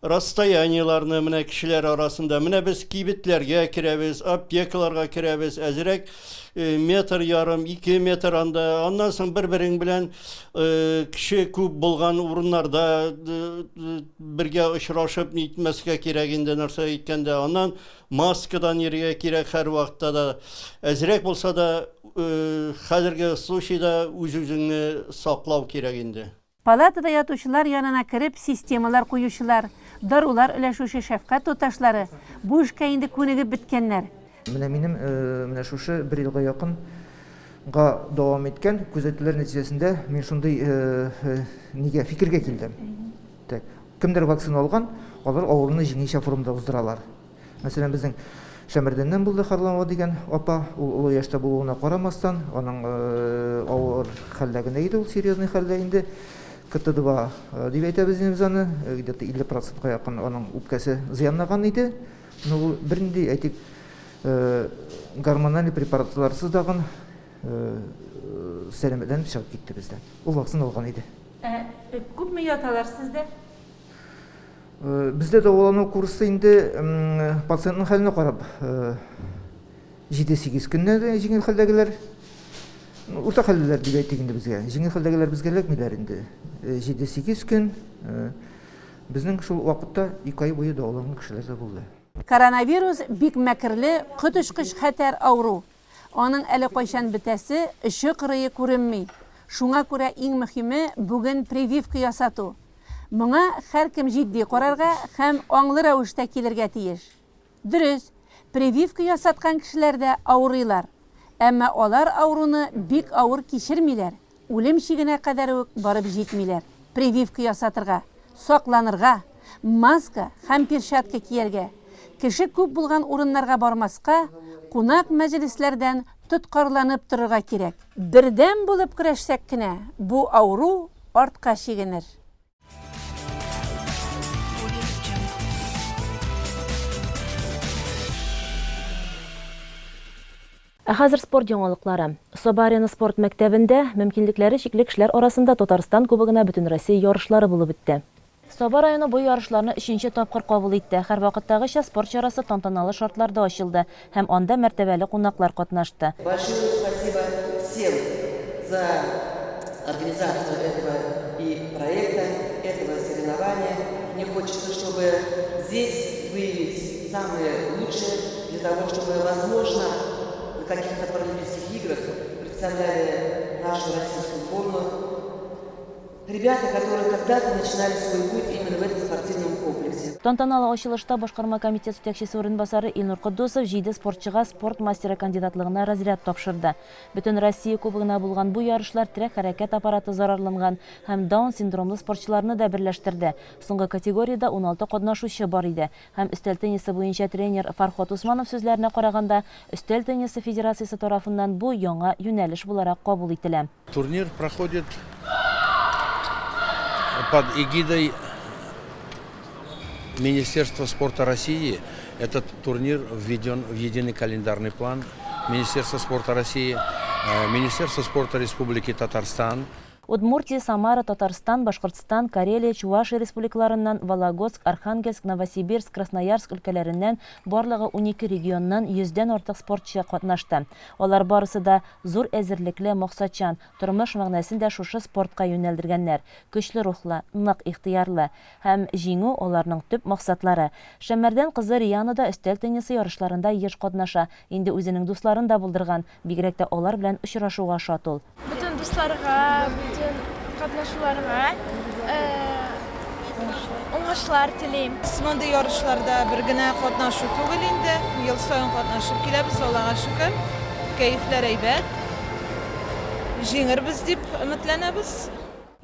расстояниеләрне менә кешеләр арасында, менә без кибетләргә керәбез, аптекаларга керәбез, әзрәк метр ярым, ике метр анда, аннан соң бер-берең белән кеше күп булган урыннарда бергә очрашып нитмәскә кирәк инде, нәрсә әйткәндә, аннан маскадан йөрергә кирәк һәрвакытта да. Әзрәк булса да, хәзерге случайда үз-үзеңне саклау кирәк инде. Палатада ятучылар янына кереп системалар куючылар, дарулар өләшүче шәфкать туташлары бу эшкә инде күнегеп беткәннәр. Менә минем менә шушы бер елга якын га дәвам иткән күзәтүләр нәтиҗәсендә мин шундый нигә фикергә килдем. Так, кемдер вакцина алган, алар авыруны җиңелчә формада уздыралар. Мәсәлән, безнең Шәмәрдәннән булды Харламова дигән апа, ул олы яшьтә булуына карамастан, аның авыр хәлдә генә иде ул, серьезный хәлдә инде. КТ-2 дип әйтәбез инде без аны, где-то 50 процентка якын аның үпкәсе зыянлаган иде. Но ул бернинди, әйтик, гормональный препаратларсыз дагын сәламәтләнеп чыгып китте бездән. Ул вакцина алган иде. Ә күпме яталар сездә? Бездә дәвалану курсы инде пациентның хәленә карап 7-8 көннән дә җиңел хәлдәгеләр, урта хәллеләр дип әйтик инде безгә. Җиңел хәлдәгеләр безгә эләкмиләр инде. 7-8 көн безнең шул вакытта 2 ай буе дәваланган кешеләр дә булды. Коронавирус бик мәкерле, коточкыч хәтәр авыру. Аның әле кайчан бетәсе, очы-кырые күренми. Шуңа күрә иң мөһиме, бүген прививка ясату. Моңа һәркем җитди карарга һәм аңлы рәвештә килергә тиеш. Дөрес, прививка ясаткан кешеләр дә авырыйлар. Әмма алар авыруны бик авыр кичермиләр, үлем чигенә кадәр үк барып җитмиләр. Прививка ясатырга, сакланырга, маска һәм перчатка кияргә, кеше күп булган урыннарга бармаска, кунак-мәҗлесләрдән тоткарланып торырга кирәк. Бердәм булып көрәшсәк кенә, бу авыру артка чигенер. Ә хәзер спорт яңалыклары. Саба Арена спорт мәктәбендә мөмкинлекләре чикле кешеләр арасында Татарстан Кубогына Бөтенроссия ярышлары булып үтте. Саба районы бу ярышларны өченче тапкыр кабул итте. Һәрвакыттагыча, спорт чарасы тантаналы шартларда ачылды һәм анда мәртәбәле кунаклар катнашты. Большое спасибо всем за организацию этого и проекта, этого соревнования. Мне хочется, чтобы здесь выявить самые лучшие для того, чтобы, возможно, на каких-то Паралимпийских играх представляли нашу российскую сборную ребята, которые когда-то начинали свой путь именно в этом спортивном комплексе. Тантаналы ачылышта башкарма комитет җитәкчесе урынбасары Илнур Котдусов җиде спортчыга спорт мастеры кандидатлыгына разряд тапшырды. Бөтенроссия кубогына булган бу ярышлар терәк-хәрәкәт аппараты зарарланган һәм Даун синдромлы спортчыларны да берләштерде. Соңгы категориядә 16 катнашучы бар иде. Һәм өстәл теннисы буенча тренер Фарход Усманов сүзләренә караганда, өстәл теннисы федерациясе тарафыннан бу яңа юнәлеш буларак кабул ителә. Турнир проходит под эгидой Министерства спорта России. Этот турнир введен в единый календарный план Министерства спорта России, э, Министерства спорта Республики Татарстан. Удмуртия, Самара, Татарстан, Башкортстан, Карелия, Чувашия республикаларыннан, Вологодск, Архангельск, Новосибирск, Красноярск өлкәләреннән, барлыгы унике регионнан йөздән артык спортчы катнашты. Алар барысы да зур әзерлекле, максатчан, тормыш мәгънәсен дә шушы спортка юнәлдергәннәр, көчле рухлы, нык ихтыярлы. Һәм җиңү, аларның төп максатлары. Шәмәрдән кызы Риана да өстәл теннисы ярышларында еш катнаша, инде үзенең дусларын да булдырган, Бигрәк тә алар белән очрашуга шат ул. Бөтен дусларга, бөтен катнашуларга уңышлар телим. Мондый ярышларда бер генә катнашу түгел инде, ел саен катнашып киләбез, Аллага шөкер. Кәефләр әйбәт. Җиңербез дип өметләнәбез.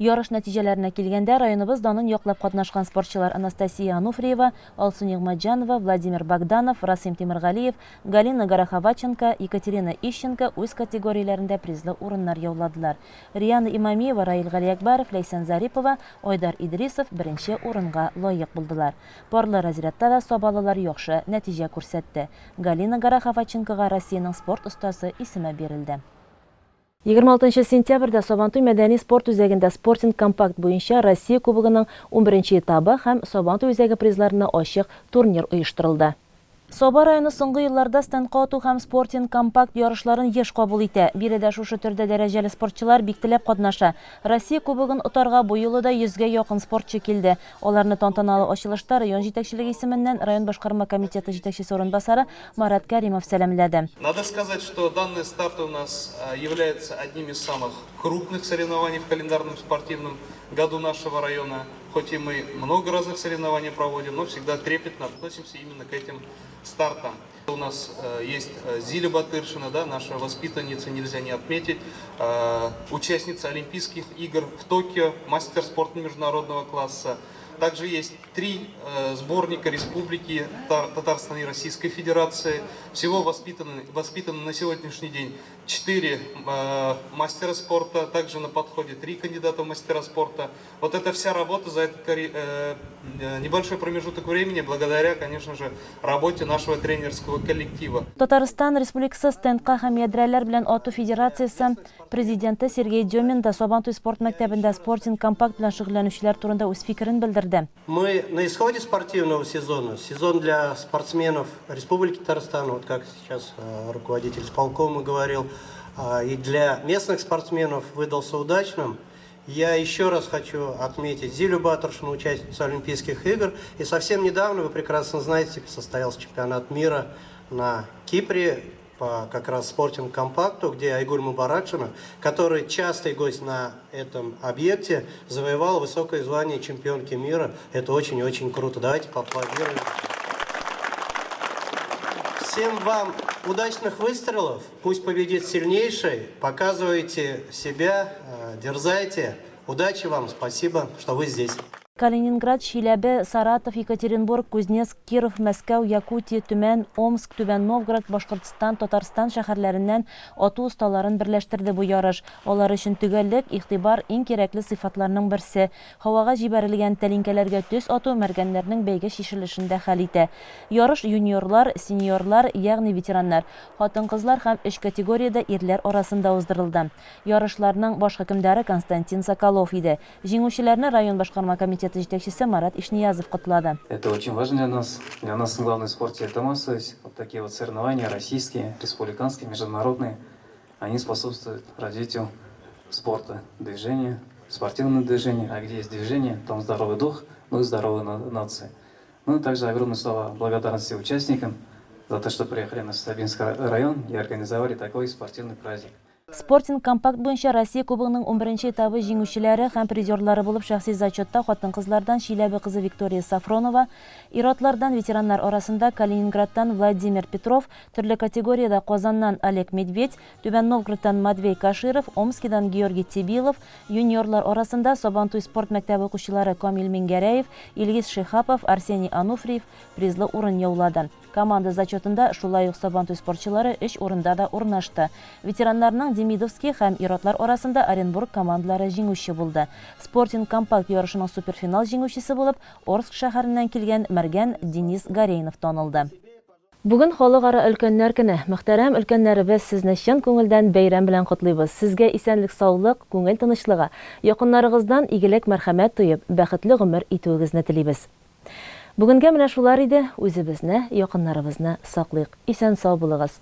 Ярыш нәтиҗәләренә килгәндә, районыбыз данын яклап катнашкан спортчылар Анастасия Ануфриева, Алсу Нигъмәтҗанова, Владимир Богданов, Расыйм Тимергалиев, Галина Гороховаченко, Екатерина Ищенко үз категорияләрендә призлы урыннар яуладылар. Риана Имамиева, Раил Галиәкбәров, Ләйсән Зарипова, Айдар Идрисов беренче урынга лаек булдылар. Парлы разрядта да сабалылар яхшы нәтиҗә күрсәтте. Галина Гороховаченкога Россиянең спорт остасы исеме бирелде. 26 сентябрьдә Сабантуй мәдәни-спорт үзәгендә спортинг-компакт буенча Россия Кубогының унберенче этабы һәм Сабантуй үзәге призларына ачык турнир оештырылды. Саба районы соңгы елларда стендка ату һәм спортинг-компакт ярышларын еш кабул итә. Биредә шушы төрдә дәрәҗәле спортчылар бик теләп катнаша. Россия Кубогын отарга бу юлы да йөзгә якын спортчы килде. Аларны тантаналы ачылышта район җитәкчелеге исеменнән район башкарма комитеты җитәкчесе урынбасары Марат Кәримов сәламләде. Надо сказать, что данные старты у нас являются одними из самых крупных соревнований в календарном спортивном году нашего района. Хоть и мы много разных соревнований проводим, но всегда трепетно относимся именно к этим стартам. У нас есть Зиля Батыршина, да, наша воспитанница, нельзя не отметить, участница Олимпийских игр в Токио, мастер спорта международного класса. Также есть три сборника Республики Татарстан и Российской Федерации. Всего воспитаны, воспитаны на сегодняшний день четыре мастера спорта, также на подходе три кандидата в мастера спорта. Вот эта вся работа за этот небольшой промежуток времени, благодаря, конечно же, работе нашего тренерского коллектива. Татарстан Республикасы стендка һәм ядрәләр белән ату федерациясе президенты Сергей Демин да Сабантуй спорт мәктәбендә спортинг компакт белән шөгыльләнүчеләр турында үз фикерен белдерде. Мы на исходе спортивного сезона, сезон для спортсменов Республики Татарстан, вот как сейчас э, руководитель исполкома говорил, и для местных спортсменов выдался удачным. Я еще раз хочу отметить Зилю Батршину, участницу Олимпийских игр. И совсем недавно, вы прекрасно знаете, состоялся чемпионат мира на Кипре по как раз спортинг-компакту, где Айгуль Мубаракшина, который частый гость на этом объекте, завоевал высокое звание чемпионки мира. Это очень-очень круто. Давайте поаплодируем. Всем вам удачных выстрелов. Пусть победит сильнейший. Показывайте себя, э, дерзайте. Удачи вам, спасибо, что вы здесь. Калининград, Чиләбе, Саратов, Екатеринбург, Кузнецк, Киров, Мәскәү, Якутия, Төмән, Омск, Түбән Новгород, Башкортстан, Татарстан шәһәрләреннән ату осталарын берләштерде бу ярыш. Алар өчен төгәллек, игътибар, иң кирәкле сыйфатларның берсе. Һавага җибәрелгән тәлинкәләргә төс ату мәргәннәрнең бәйге чишелешен дә хәл итә. Ярыш юниорлар, сениорлар, ягъни ветераннар, хатын-кызлар һәм өч категориядә ирләр арасында уздырылды. Ярышларның баш хөкемдары Константин Соколов иде. Җиңүчеләрне район башкарма комитеты җитәкчесе Марат Ишниязов котлады. Это очень важно для нас. Для нас главное в спорте это массовость. Вот такие вот соревнования российские, республиканские, международные, они способствуют развитию спорта, движения, спортивное движение. А где есть движение, там здоровый дух, ну и здоровая нация. Ну и также огромное слова благодарности участникам за то, что приехали на Сабинский район и организовали такой спортивный праздник. Спортинг компакт буенча Россия Кубогының унберенче этабы җиңүчеләре һәм призерлары булып шәхси зачетта хатын-кызлардан Чиләбе кызы Виктория Сафронова, ир-атлардан ветераннар арасында Калининградтан Владимир Петров, төрле категориядә Казаннан Олег Медведь, Түбән Новгородтан Матвей Каширов, Омскидан Георгий Тибилов, юниорлар арасында Сабантуй спорт мәктәбе укучылары Камил Миңгәрәев, Илгиз Шиһапов, Арсений Ануфриев призлы урын яулады. Команда зачетында шулай ук Сабантуй спортчылары өч урында да урнашты. Ветераннарның Демидовский һәм ир-атлар арасында Оренбург командалары җиңүче булды. Спортинг компакт ярышының суперфинал җиңүчесе булып Орск шәһәреннән килгән мәргән Денис Горейнов танылды. Бүген Халыкара өлкәннәр көне. Мөхтәрәм өлкәннәребез, сезне чын күңелдән бәйрәм белән котлыйбыз. Сезгә исәнлек-саулык, күңел тынычлыгы, якыннарыгыздан игелек-мәрхәмәт тоеп, бәхетле гомер итүегезне телибез. Бүгенгә менә шулар иде, үзебезне, якыннарыбызны саклыйк. Исән-сау булыгыз.